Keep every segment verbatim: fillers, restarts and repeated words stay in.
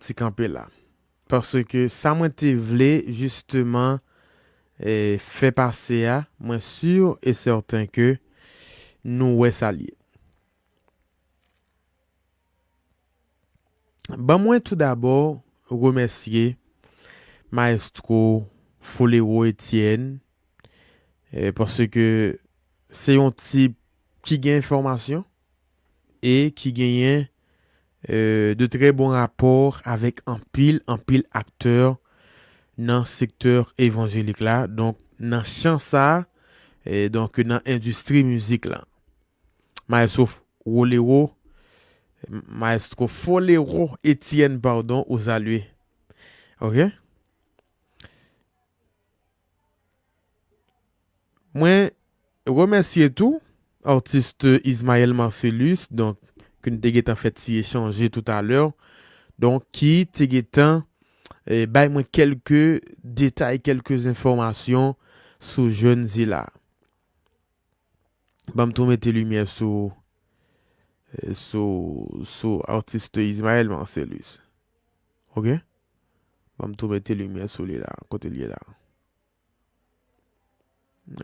ti kanpe la. Paske sa mwen te vle, jisteman, eh, fè pase a, mwen si e sèten ke nou wè sa l ye. Ban mwen toudabò remèsye Maestro Folero Etienne, eh, paske se yon tip ki gen enfòmasyon e ki genyen, eh, de trè bon rapò avèk anpil, anpil aktè nan sektè evanjelik la, donk nan chan sa, eh, donk nan endistri mizik la. Maestro F-, Rolero, Maestro Folero Etienne, padon, ou salye. Ok? Mwen remèsye tou atis Ismaël Marcellus, donk, ke n te gentan fè ti echanje toutalè, donk, ki te gentan, eh, bay mwen kèlke detay, kèlke enfòmasyon sou jèn sila. Ban m tou mete limyè sou, eh, sou, sou atis Ismaël Marcellus. Ok? Ban m tou mete limyè sou li la, kote l ye la.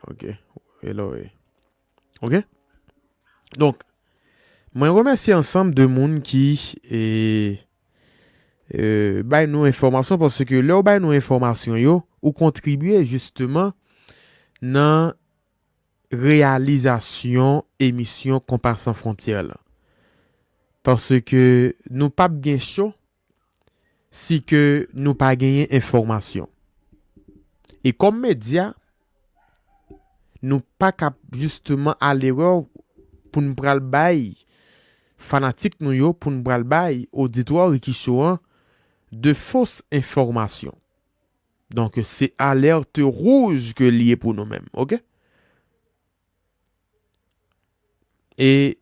Ok. Hello, eh. Ok? Donk, mwen remèsye ansanm de moun ki, eh, eh, bay nou enfòmasyon, paske lè w bay nou enfòmasyon yo, ou kontribye jisteman nan reyalizasyon emisyon Konpa San Fwontyè la. Paske nou p ap gen cho si ke nou pa genyen enfòmasyon. E kòm medya, nou pa ka jisteman alerè pou n pral bay fanatik nou yo, pou n pral bay oditwa Ricky Show an de fos enfòmasyon. Donk, se alèt wouj ke li ye pou nou menm, ok? E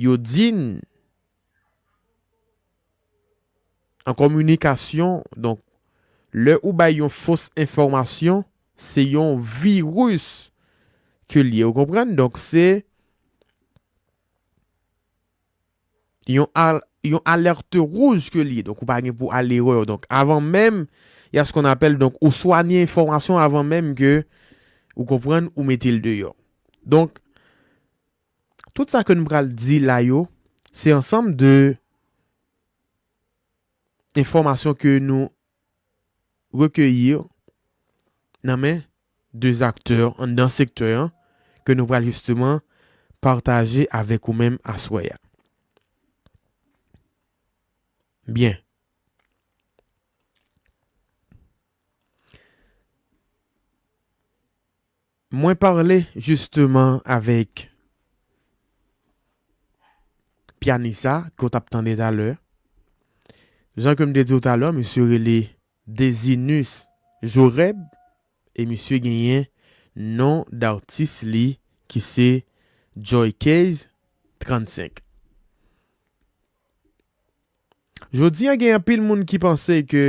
yo di n an kominikasyon, donk, lè ou bay yon fos enfòmasyon, se yon viris ke li ye, ou konprann? Donk, se yon al-, yon alèt wouj ke li ye. Donk, ou pa gen pou al erè. Donk, avan menm, y a ce qu'on appelle, donk, ou swanye enfòmasyon avan menm ke, ou konprann, ou mete l deyò. Donk, tout sa ke nou pral di la yo, se ansanm de enfòmasyon ke nou rekeyi nan men de aktè anndan sektè an ke nou pral jisteman pataje avèk ou menm aswè a. Byen. Mwen pale jisteman avèk pyanis sa ke w t ap tande talè. Jan ke m te di w talè, misye rele Dezinus Joreb, e misye genyen non datis li ki se Joy Case trannsenk. Jodi a, gen anpil moun ki panse ke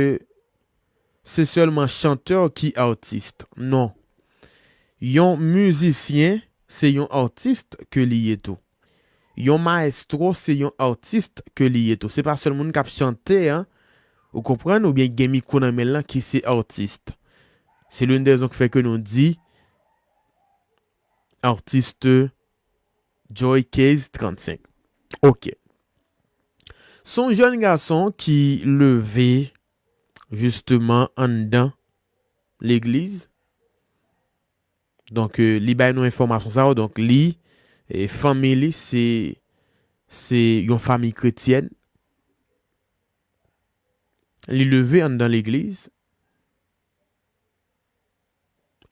se sèlman chantè ki atis. Non. Yon mizisyen, se yon atis ke li ye tou. Yon maestro, se yon atis ke li ye tou. Se pa sèl moun k ap chante an, ou konprann, oubyen gen mikwo nan men l lan ki se atis. Se l'une des raisons ki fè ke nou di atis Joy Case trannsenk. Ok. Se yon jèn gason ki leve jisteman anndan legliz. Donk, eh, li bay nou enfòmasyon sa yo. Donk, li, eh, fanmi li, se, se yon fanmi kretyèn. Li leve anndan legliz.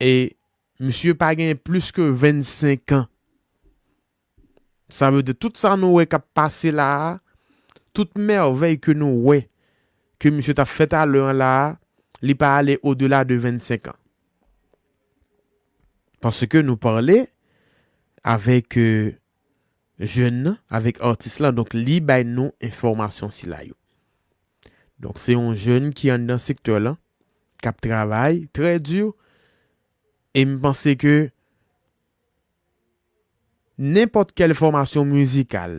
E misye pa gen plis ke vennsenk an. Sa vle di tout sa nou wè k ap pase la a, tout mèvèy ke nou wè ke misye t ap fè talè an la a, li pa ale odela de vennsenk an. Paske nou pale avèk, eh, jèn nan, avèk atis lan, donk li bay nou enfòmasyon sila yo. Donk se yon jèn ki anndan sektè lan, k ap travay trè di, e m panse ke nenpòt kèl fòmasyon mizikal,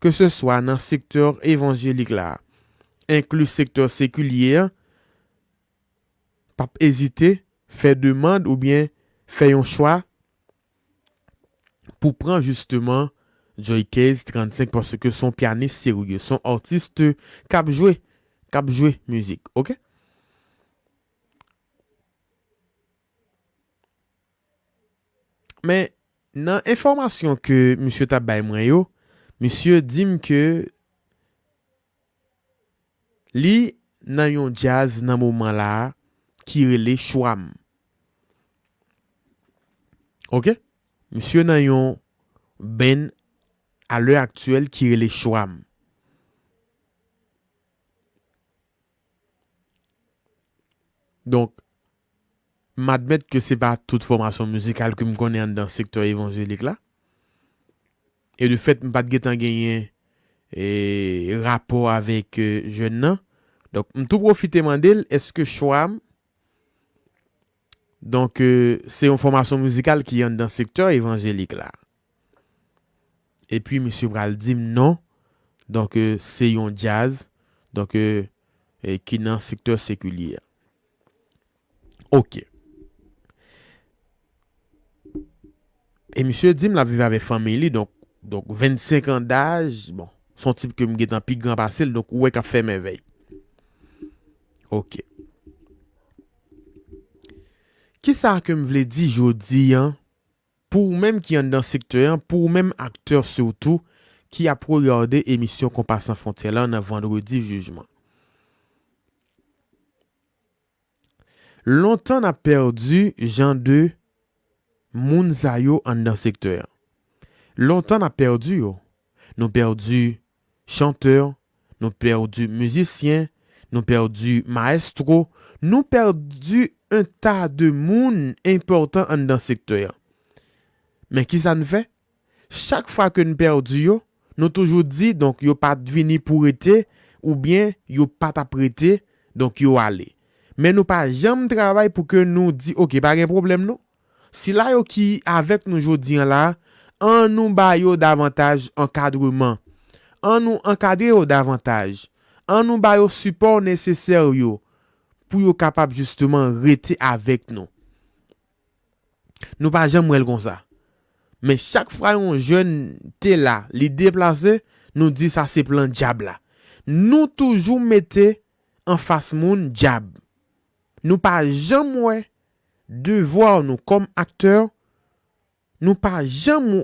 ke se swa nan sektè evanjelik la, enkli sektè sekilye an, p ap ezite fè demann oubyen fè yon chwa pou pran jisteman Joy Case trannsenk, paske se yon pyanis serye, se yon atis k ap jwe, k ap jwe mizik, oke? Men, nan enfòmasyon ke misye t ap bay mwen yo, misye di m ke li nan yon djaz nan moman la a ki rele Chwa m. Oke? Misye nan yon band a lè aktyèl ki rele Chwa m. Donk, m admèt ke se pa tout fòmasyon mizikal ke m konnen anndan sektè evanjelik la. E de fèt, m pa t gentan genyen, e, rapò avèk, e, jèn nan. Donk, m tou pwofite mande l, èske Chwa m, donk, e, se yon fòmasyon mizikal ki anndan sektè evanjelik la? Epi misye pral di m non. Donk, e, se yon djaz, donk, e, e, ki nan sektè sekilye a. Oke. E misye di m l ap viv avèk fanmi li, donk, donk vennsenk an daj, bon, se yon tip ke m gentan pi gran pase l, donk ou wè k ap fè mèvèy. Oke. Kisa ke m vle di jodi a, pou ou menm ki anndan sektè an, pou ou menm aktè sitou, ki ap regade emisyon Konpa San Fwontyè la nan Vandredi Jijman? Lontan n ap pèdi jan de moun sa yo anndan sektè an. Lontan n ap pèdi yo. Nou pèdi chantè, nou pèdi mizisyen, nou pèdi mayestwo, nou pèdi yon ta de moun enpòtan anndan sektè an. Men kisa n fè? Chak fwa ke n pèdi yo, nou toujou di, donk, yo pa t vini pou rete, oubyen yo pa t ap rete, donk, yo ale. Men nou pa janm travay pou ke nou di, oke, pa gen pwoblèm non. Sila yo ki avèk nou jodi a la, an nou ba yo davantaj ankadreman. An nou ankadre yo davantaj. An nou ba yo sipò nesesè yo pou yo kapab jisteman rete avèk nou. Nou pa janm wè l konsa. Men chak fwa yon jèn te la, li deplase, nou di sa se plan dyab la. Nou toujou mete anfas moun dyab. Nou pa janm wè devwa nou kòm aktè, nou pa janm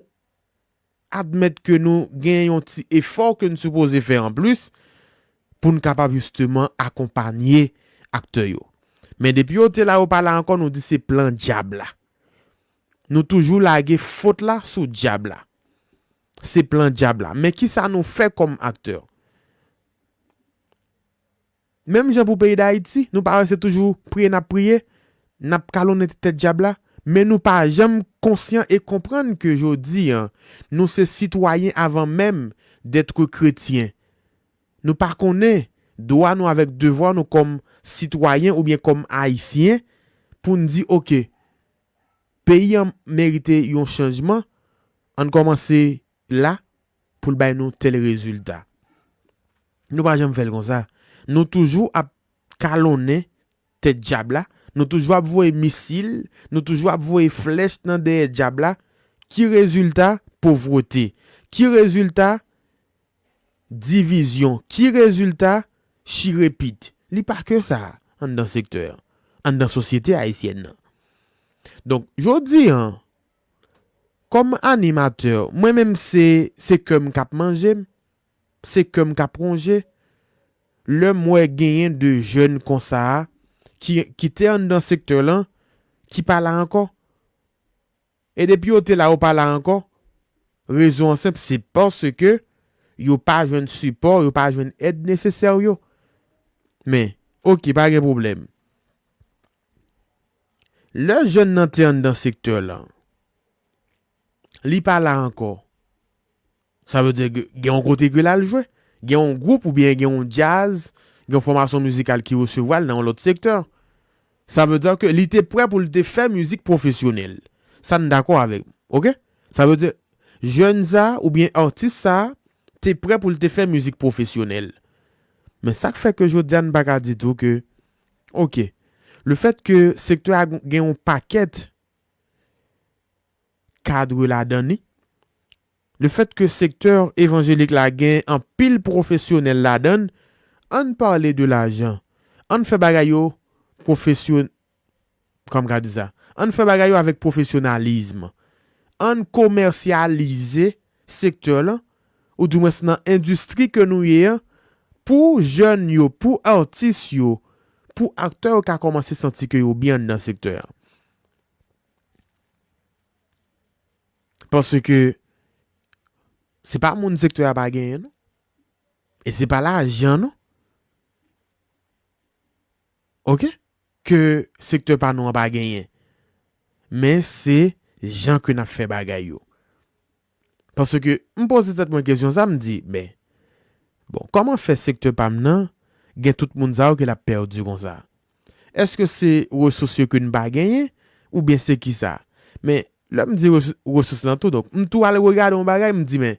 admèt ke nou gen yon ti efò ke n sipoze fè anplis pou n kapab jisteman akonpanye aktè yo. Men depi yo te la, yo pa la ankò, nou di se plan dyab la. Nou toujou lage fot la sou dyab la. Se plan dyab la. Men kisa nou fè kòm aktè? Menm jan pou peyi Dayiti, nou pa wè se toujou priye n ap priye, n ap kalonnen tèt dyab la, men nou pa janm konsyan e konprann ke jodi a, nou se sitwayen avan menm d'être kretyen. Nou pa konnen dwa nou avèk devwa nou kòm sitwayen oubyen kòm Ayisyen pou n di, oke, peyi an merite yon chanjman, ann kòmanse la pou l bay nou tèl rezilta. Nou pa janm fè l konsa. Nou toujou ap kalonnen tèt dyab la. Nou toujou ap voye misil. Nou toujou ap voye flèch nan dèyè dyab la. Ki rezilta? Povrete. Ki rezilta? Divizyon. Ki rezilta? Chirepit. Li pa ke sa anndan sektè an, anndan sosyete ayisyèn nan. Donk, jodi a, kòm animatè, mwen menm se, se kè m k ap manje m, se kè m k ap wonje. Lè m wè genyen de jèn konsa a, ki, ki te anndan sektè lan, ki pa la ankò. E depi yo te la, yo pa la ankò. Rezon an senp, se paske yo pa jwenn sipò, yo pa jwenn èd nesesè yo. Men, oke, pa gen pwoblèm. Lè jèn nan te anndan sektè lan, li pa la ankò. Sa vle di ke gen yon kote ke l al jwe. Gen yon gwoup oubyen gen yon djaz, gen yon fòmasyon mizikal ki resevwa l nan yon lòt sektè. Sa vle di ke li te prè pou l te fè mizik pwofesyonèl. Sa n dakò avè m, oke? Sa vle di, jèn sa a oubyen atis sa a te prè pou l te fè mizik pwofesyonèl. Men sa k fè ke jodi a n pa ka di tou ke, oke, lefèt ke sektè a gen yon pakèt kad ladan li, lefèt ke sektè evanjelik la gen anpil pwofesyonèl ladan l, ann pale de lajan. Ann fè bagay yo pwofesyon-, kòman m ka di sa? Ann fè bagay yo avèk pwofesyonalizm. Ann komèsyalize sektè lan, oudimwens nan endistri ke nou ye an, pou jèn yo, pou atis yo, pou aktè yo ka kòmanse santi ke yo byen anndan sektè an. Paske se pa moun sektè a pa genyen, non. E se pa lajan, non. Oke? Ke sektè pa nou an pa genyen. Men se jan ke n ap fè bagay yo. Paske m poze tèt mwen kesyon sa, m di, men, bon, kòman fè sektè pa m nan gen tout moun sa yo ke l ap pèdi konsa? Èske se resous yo ke n pa genyen, oubyen se kisa? Men, lè m di resou-, resous lan tou, donk, m tou al regade yon bagay, m di, men,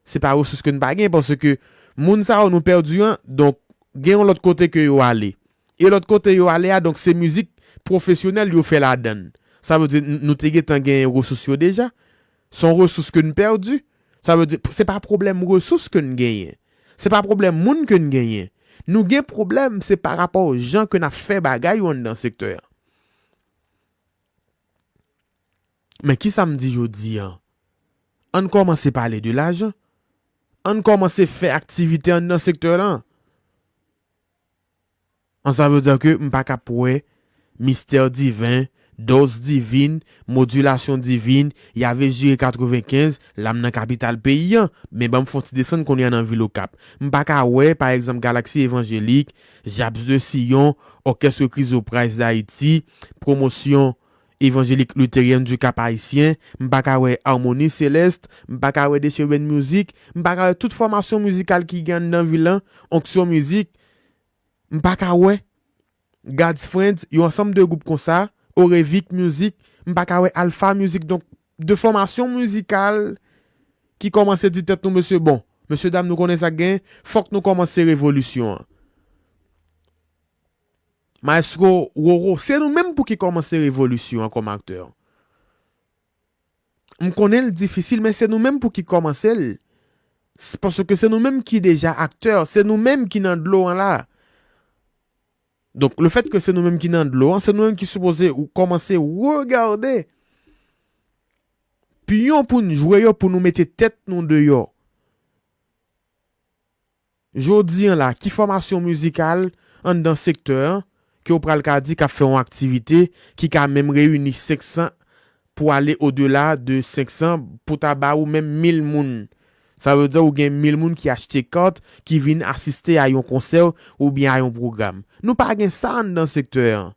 se pa resous ke n pa gen, paske moun sa yo nou pèdi an, donk, gen yon lòt kote ke yo ale. E lòt kote yo ale a, donk, se mizik pwofesyonèl yo fè ladan l. Sa vle di, n-, nou te gentan gen resous yo deja. Se yon resous ke n pèdi. Sa vle di, se pa pwoblèm resous ke n genyen. Se pa pwoblèm moun ke n genyen. Nou gen pwoblèm, se pa rapò jan ke n ap fè bagay yo anndan sektè an. Men kisa m di jodi an? Ann kòmanse pale de lajan. Ann kòmanse fè aktivite anndan sektè lan. An, sa vle di ke m pa ka p wè mistè diven, dòz divin, modilasyon divin, Yave Jire katrevenkenz, la m nan kapital peyi an, men ban m fè yon ti desann kounye a nan vil Okap. M pa ka wè, pa egzanp, Galaxy Évangélique, Japs de Sion, Orchestre Chrysoprase d'Haïti, Promotion Évangélique Luthérienne du Cap-Haïtien, m pa ka wè Harmonie Céleste, m pa ka wè Deshe Band Music, m pa ka wè tout fòmasyon mizikal ki gen anndan vil lan, Onction Music, m pa ka wè God's Friends, yon ansanm de gwoup konsa, Orevic Music, m pa ka wè Alpha Music, donk, de fòmasyon mizikal ki kòmanse di tèt nou, mesye, bon, mesye dam, nou konnen sa k gen, fòk nou kòmanse revolisyon an. Maestro Roro, se nou menm pou ki kòmanse revolisyon an kòm aktè. M konnen l difisil, men se nou menm pou ki kòmanse l. S-, paske se nou menm ki deja aktè, se nou menm ki nan dlo an la. Donk, lefèt ke se nou menm ki nan dlo an, se nou menm ki sipoze ou kòmanse regade pyon pou n jwe yo, pou nou mete tèt nou deyò. Jodi an la, ki fòmasyon mizikal anndan sektè an ke w pral ka di k ap fè yon aktivite ki ka menm reyini senk san pou ale odela de senk san pou ta ba ou menm mil moun? Sa vle di ou gen mil moun ki achte kat, ki vin asiste a yon konsè oubyen a yon pwogram. Nou pa gen sa anndan sektè an.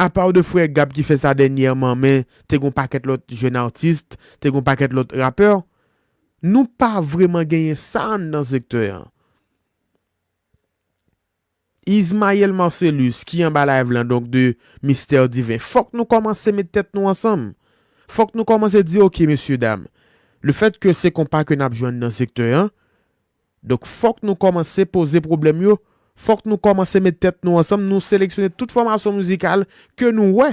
Apa de frè Gab ki fè sa dènyèman, men te gon pakèt lòt jèn atis, te gon pakèt lòt rapè. Nou pa vrèman genyen sa anndan sektè an. Ismaël Marcellus, ki anba live lan, donk de Mistè Diven, fòk nou kòmanse met tèt nou ansanm. Fòk nou kòmanse di, oke, mesye dam, lefèt ke se konpa ke n ap jwenn nan sektè an, donk, fòk nou kòmanse poze pwoblèm yo. Fòk nou kòmanse met tèt nou ansanm, nou seleksyone tout fòmasyon mizikal ke nou wè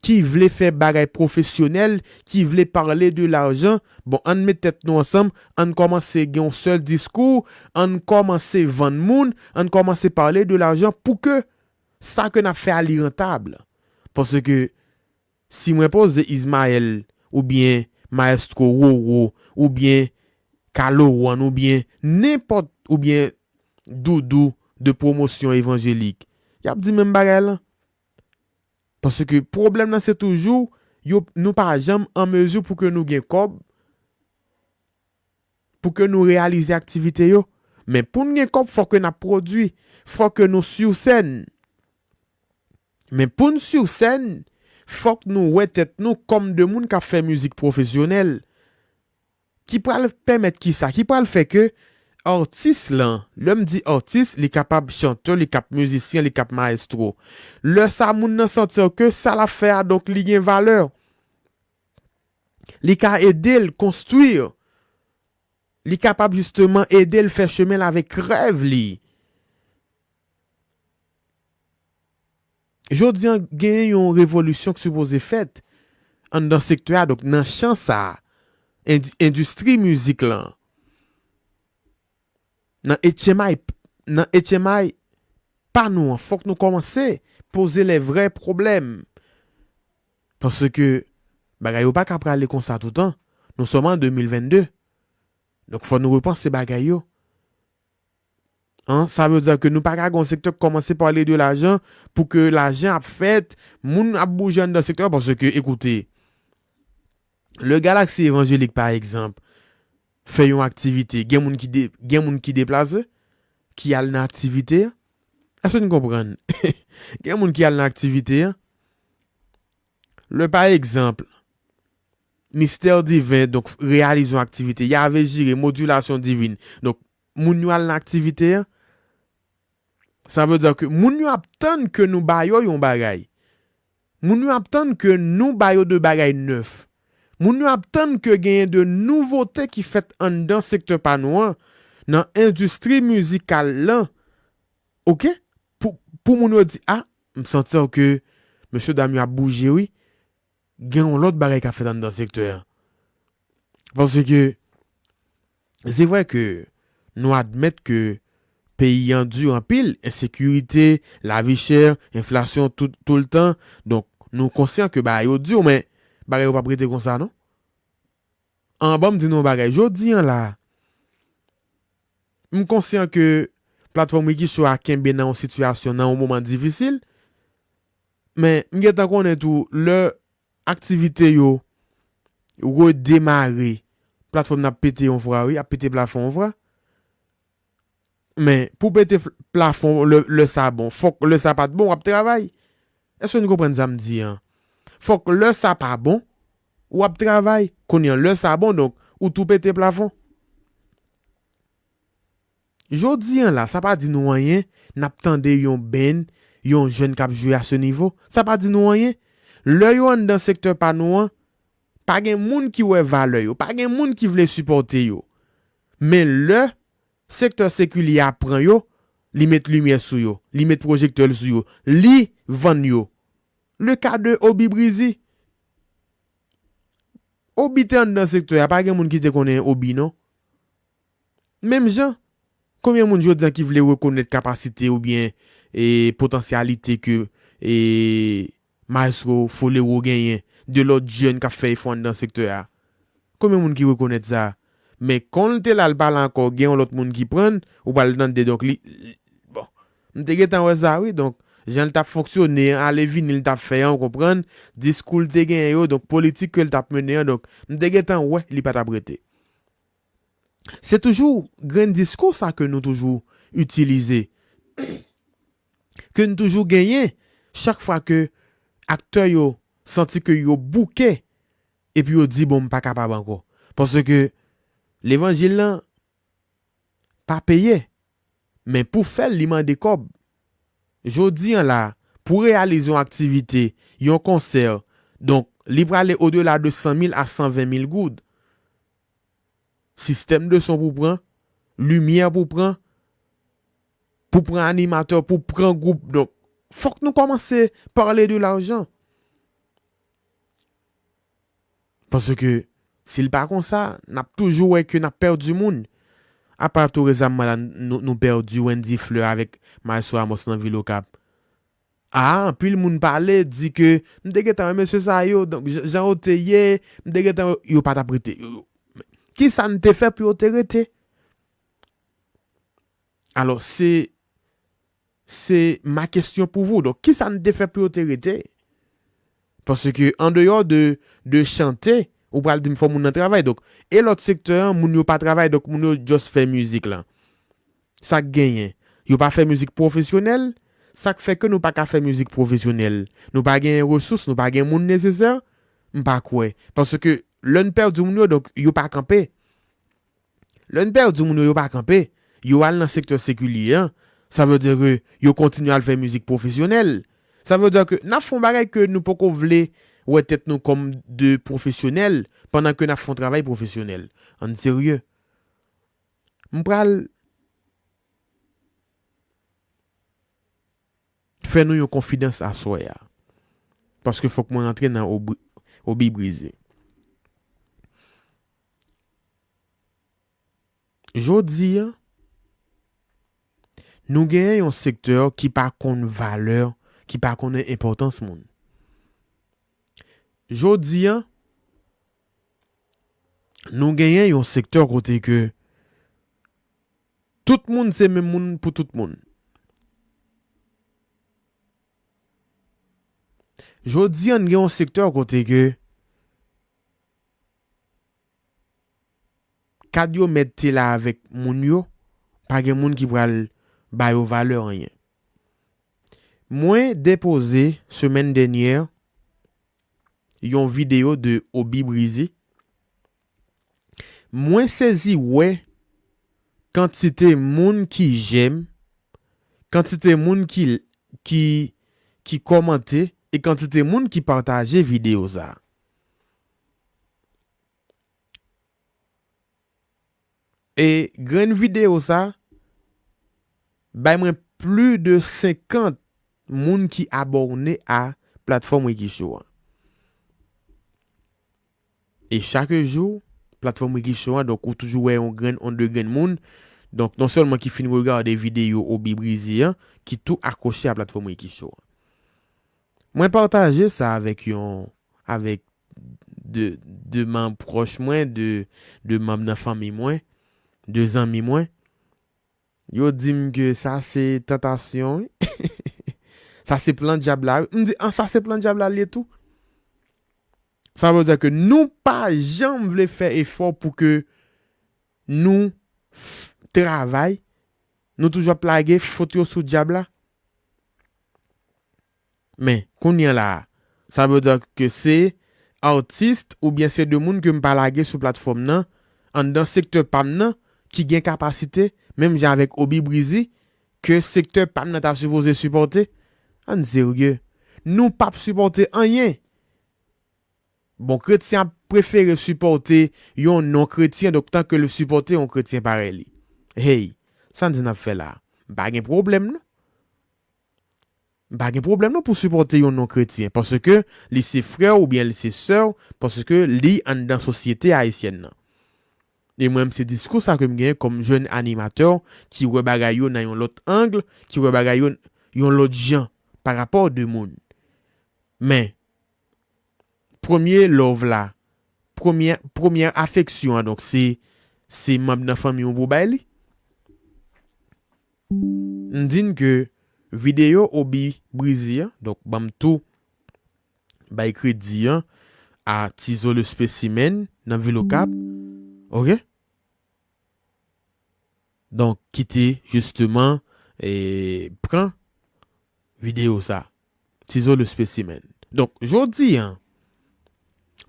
ki vle fè bagay pwofesyonèl, ki vle pale de lajan. Bon, ann met tèt nou ansanm, ann kòmanse gen yon sèl diskou, ann kòmanse vann moun, ann kòmanse pale de lajan pou ke sa ke n ap fè a li rantab. Paske si mwen poze Ismaël, oubyen Maestro Roro, oubyen Kalowan, oubyen nenpòt, oubyen Doudou de Promotion Évangélique, y ap di menm bagay lan. Paske pwoblèm nan se toujou, yo, nou pa janm an mezi pou ke nou gen kòb, pou ke nou reyalize aktivite yo. Men pou n gen kòb, fòk ke n ap pwodui, fòk ke nou sur scène. Men pou n sur scène, fòk nou wè tèt nou kòm de moun k ap fè mizik pwofesyonèl. Ki pral pèmèt kisa? Ki pral fè ke atis lan, lè m di atis, li kapab chantè, li kap mizisyen, li kap maestro. Lè sa moun nan santi ke sa l ap fè a, donk, li gen valè. Li ka ede l konstwi Li kapab jisteman ede l fè chemen l avèk rèv li. Jodi an, gen yon revolisyon ki sipoze fèt anndan sektè a, donk nan chan sa a, endi-, endistri mizik lan, nan H M I, nan H M I pa nou an, fòk nou kòmanse poze lè vrè pwoblèm. Paske bagay yo pa ka prale konsa toutan. Nou sòm an de mil vennde. Donk, fò nou repanse bagay yo. Hein, sa vle di ke nou pa ka gen yon sektè k kòmanse pale de lajan pou ke lajan ap fèt, moun ap bouje anndan sektè a, paske, ekoute, le Galaxy Évangélique, pa egzanp, fè yon aktivite, gen moun ki de-, gen moun ki deplase, ki al nan aktivite a. Èske nou konprann? Gen moun ki al nan aktivite a. Le, pa egzanp, Mistè Diven, donk, reyalize yon aktivite, Yave Jire, Modilasyon Divin. Donk, moun yo al nan aktivite a. Sa vle di ke moun yo ap tann ke nou ba yo yon bagay. Moun yo ap tann ke nou ba yo de bagay nèf. Moun yo ap tann ke genyen de nouvote ki fèt anndan sektè pa nou an, nan endistri mizikal lan. Oke? Pou, pou moun yo di, a, m santi ke mesye dam yo ap bouje, wi. Gen yon lòt bagay k ap fèt anndan sektè a. Paske se vre ke nou admèt ke peyi an di anpil, ensekirite, lavi chè, enflasyon tout, toultan. Donk, nou konsyan ke bagay yo di, men bagay yo p ap rete konsa, non. An, ban m di nou yon bagay. Jodi an la, m konsyan ke platfòm Ricky Show a kenbe nan yon sitiyasyon, nan yon moman difisil, men m gentan konnen tou, lè aktivite yo redemare, platfòm nan ap pete yon fwa, wi, ap pete plafon yon fwa. Men, pou pete f-, plafon, lè, lè sa bon, fòk lè sa pa t bon, w ap travay. Èske nou konprann sa m di an? Fòk lè sa pa bon, w ap travay. Kounye an, lè sa bon, donk, ou tou pete plafon. Jodi an la, sa pa di nou anyen, n ap tande yon band, yon jèn k ap jwe a se nivo. Sa pa di nou anyen. Lè yo anndan sektè pa nou an, pa gen moun ki wè valè yo, pa gen moun ki vle sipòte yo. Men lè sektè sekilye a pran yo, li met limyè sou yo, li met pwojektè l sou yo, li vann yo. Le ka de Oby Breezy. Oby te anndan sektè a, pa gen moun ki te konnen Oby, non. Menm jan, konbyen moun jodi an ki vle rekonèt kapasite oubyen, e, potansyalite ke, e, Maestro Folero genyen, de lòt jèn k ap fè efò anndan sektè a? Konbyen moun ki rekonèt sa? Men kon l te la, l pa la ankò, gen yon lòt moun ki pran l, ou pral tande, donk, li, li, bon. M te gentan wè sa, wi, donk, jan l t ap fonksyone an, ale vini l t ap fè an, ou konprann, diskou l te genyen yo, donk, politik ke l t ap mennen an, donk, m te gentan wè li pa t ap rete. Se toujou grenn diskou sa ke nou toujou itilize, ke nou toujou genyen chak fwa ke aktè yo santi ke yo bouke, epi yo di, bon, m pa kapab ankò. Paske levanjil lan pa peye, men pou fè l, li mande kòb. Jodi an la, pou reyalize yon aktivite, yon konsè, donk, li prale odela de san mil a san ven mil goud. Sistèm de son pou pran, limyè pou pran, pou pran animatè, pou pran gwoup. Donk, fòk nou kòmanse pale de lajan. Paske, si l pa konsa, n ap toujou wè ke n ap pèdi moun. Apa tou resamman la, nou, nou pèdi Wendy Fleur avèk Maestro Amos nan vil Okap. A, anpil moun pale, di ke m te gentan wè mesye sa yo, donk, jan, jan yo te ye, m te gentan wè, yo pa t ap rete. Yo, yo, kisa n te fè pou yo te rete? Alò, se, se ma question pour vous. Donk, kisa n te fè pou yo te rete? Paske, an deyò de, de chante, ou pral di m fò moun nan travay. Donk, e lòt sektè an, moun yo pa travay, donk moun yo just fè mizik lan. Sa k genyen? Yo pa fè mizik pwofesyonèl. Sa k fè ke nou pa ka fè mizik pwofesyonèl? Nou pa genyen resous, nou pa gen moun nesesè? M pa kwè. Paske lè n pèdi moun yo, donk, yo pa kanpe. Lè n pèdi moun yo, yo pa kanpe. Yo al nan sektè sekilye an. Sa vle di ke yo kontinye al fè mizik pwofesyonèl. Sa vle di ke n ap fè yon bagay ke nou poko vle wè tèt nou kòm de pwofesyonèl, pandan ke n ap fè yon travay pwofesyonèl. Ann serye. M pral fè nou yon konfidans aswè a. Paske fòk mwen rantre nan Obi, Obi Brize. Jodi a, nou genyen yon sektè ki pa konn valè, ki pa konnen enpòtans moun. Jodi a, nou genyen yon sektè kote ke tout moun se menm moun pou tout moun. Jodi a, n gen yon sektè kote ke kad yo mèt te la avèk moun yo, pa gen moun ki pral ba yo valè anyen. Mwen depoze semèn dènyè yon videyo de Obi Brize. Mwen sezi wè kantite moun ki j'aime, kantite moun ki, ki, ki kòmante e kantite moun ki pataje videyo sa a. E grenn videyo sa bay mwen plis de senkant moun ki abòne a platfòm Ricky Show an. E chak jou, platfòm Ricky Show an, donk, ou toujou wè yon grenn, yon de grenn moun. Donk, non sèlman ki fin regade videyo Obi Brize an, ki tou akwoche a platfòm Ricky Show an. Mwen pataje sa avèk yon, avèk de, de manm pwòch mwen, de, de manm nan fanmi mwen, de zanmi mwen. Yo di m ke sa se tantasyon, wi. Sa se plan dyab la, wi. M di, an, sa se plan dyab la, li ye tou. Sa vle di ke nou pa janm vle fè efò pou ke nou f-, travay. Nou toujou ap lage fot yo sou dyab la. Men, kounye a la a, sa vle di ke se atis oubyen se de moun ke m pa lage sou platfòm nan, anndan sektè pa m nan, ki gen kapasite, menm jan avèk Obi Brize, ke sektè pa m nan ta sipoze sipòte. Ann serye. Nou p ap sipòte anyen. Bon, kretyen ap prefere sipòte yon non kretyen, donk tanke l sipòte yon kretyen parèy li. Hey, sa n di n ap fè la a? M pa gen pwoblèm, non. M pa gen pwoblèm non pou sipòte yon non kretyen, paske li se frè w oubyen li se sè w, paske li anndan sosyete ayisyèn nan. E mwen, se diskou sa ke m genyen kòm jèn animatè ki wè bagay yo nan yon lòt ang, ki wè bagay yo yon lòt jan pa rapò de moun. Men, premye love la, premye, premye afeksyon an, donk, se, se manm nan fanmi w pou w bay li. M di n ke videyo Obi Brize an, donk, ban m tou bay kredi an a Tizo le Spécimen nan vil Okap. Oke? Donk, ki te, jisteman, e, pran videyo sa. Tizo le Spécimen. Donk, jodi a,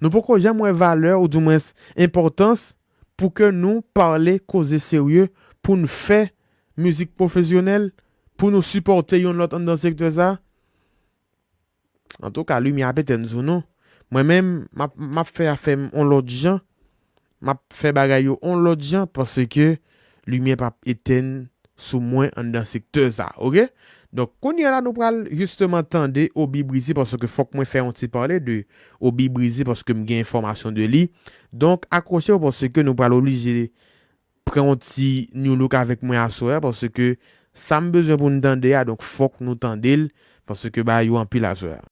nou poko janm wè valè, oudimwens enpòtans, pou ke nou pale koze serye, pou n fè mizik pwofesyonèl, pou nou sipòte youn lòt anndan sektè sa. Antouka, limyè ap etèn sou nou. Mwen menm, m ap, m ap fè afè m on lòt jan. M ap fè bagay yo on lòt jan paske limyè p ap etèn sou mwen anndan sektè sa, oke? Donk, kounye a la, nou pral jisteman tande Obi Brize paske fòk mwen fè yon ti pale de Obi Brize paske m gen enfòmasyon de li. Donk, akwoche w paske nou pral oblije pran yon ti new look avèk mwen aswè a, paske sa m bezwen pou n tande a, donk fòk nou tande l, paske bagay yo anpil aswè a.